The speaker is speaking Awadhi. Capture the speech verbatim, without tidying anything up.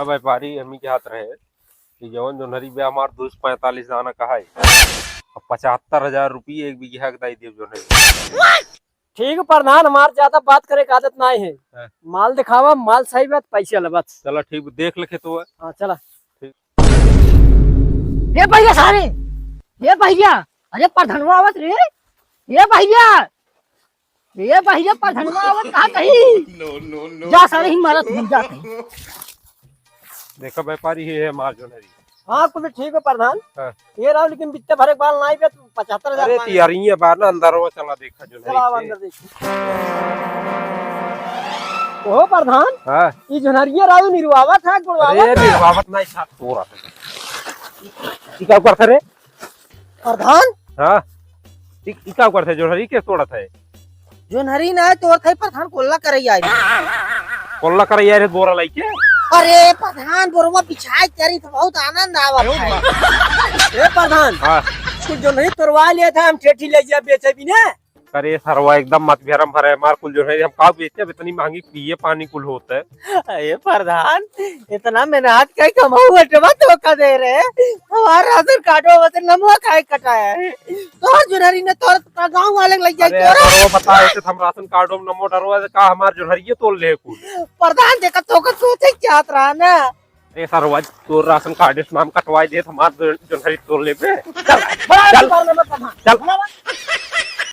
व्यापारी हमी के हाथ रहे कि जवन जोन्हरी बे हमार दो सौ पैंतालीस दाना का है, अब पचहत्तर हजार रुपये एक बीघा के दाई देव जोन्हरी। ठीक प्रधान, हमार ज्यादा बात करे के आदत नाहीं है। हाँ। माल दिखावा, माल सही बात, पैसे अलबत। चला ठीक, देख ले खेतवा। हाँ, चला। ठीक। ए भैया सारे, ए भैया, अरे प्रधानवा आवत रे, ए भैया, ए भैया प्रधानवा आवत कहाँ कहीं? जा सारे ही मारत हम जा कहीं। देखा व्यापारी, ये है हमार जोन्हरी। हाँ, कुल ठीक है प्रधान। हाँ। ये रहो, लेकिन बित्ते भरे के बाल नाहीं बे, पचहत्तर हजार अरे मांगे। तियारिये बार ना, अंदर वो चला देखा जोन्हरी चला, के। अंदर देखी। ओहो प्रधान, हाँ। ई जोन्हरिये राजू निरवावत है, गुड़वावत अरे है। निरवावत नाहीं, साथ तोड़ा है। ई का करत है रे? प्रधान? हाँ। ई, ई का करत है? जोन्हरी के तोड़त है? जोन्हरी ना है, तोड़त है प्रधान, कोल्ला करैया है। कोल्ला करैया रे, बोरा लाइके? अरे प्रधान, बोरवा बिछाए तरी तो बहुत आनंद आवत है। ए प्रधान, हाँ। कुछ जोन्हरी तोड़वा लिया था, हम ठेठी ले जा बेचे भी ना। अरे सरवा, एकदम मत भरम भरे, हमार कुल जोन्हरी हम का बेचे, अब इतनी महंगी पिए पानी कुल होत है। अरे प्रधान, इतना मेहनत के कमाऊ अटवा धोखा दे रहे, हमार राशन कार्डवा में से नमवा काहे कटाया है। तोर जोन्हरी ने तोर, तोर गाँव वाले लग जाए अरे तोरा। सरवा, बताओ कि हम राशन कार्डवा में नमवा डरवा का हमार जोन्हरिये तोड़ ले कुल। प्रधान देखा तो का सोचे क्या रहा ना। अरे सरवा, तोर राशन कार्ड से नाम कटवाई देत, हमार जो-, जोन्हरी तोड़ लेबे। चल, बड़ा चल। बार नंबर प्रधान। चल। बड़ा बार।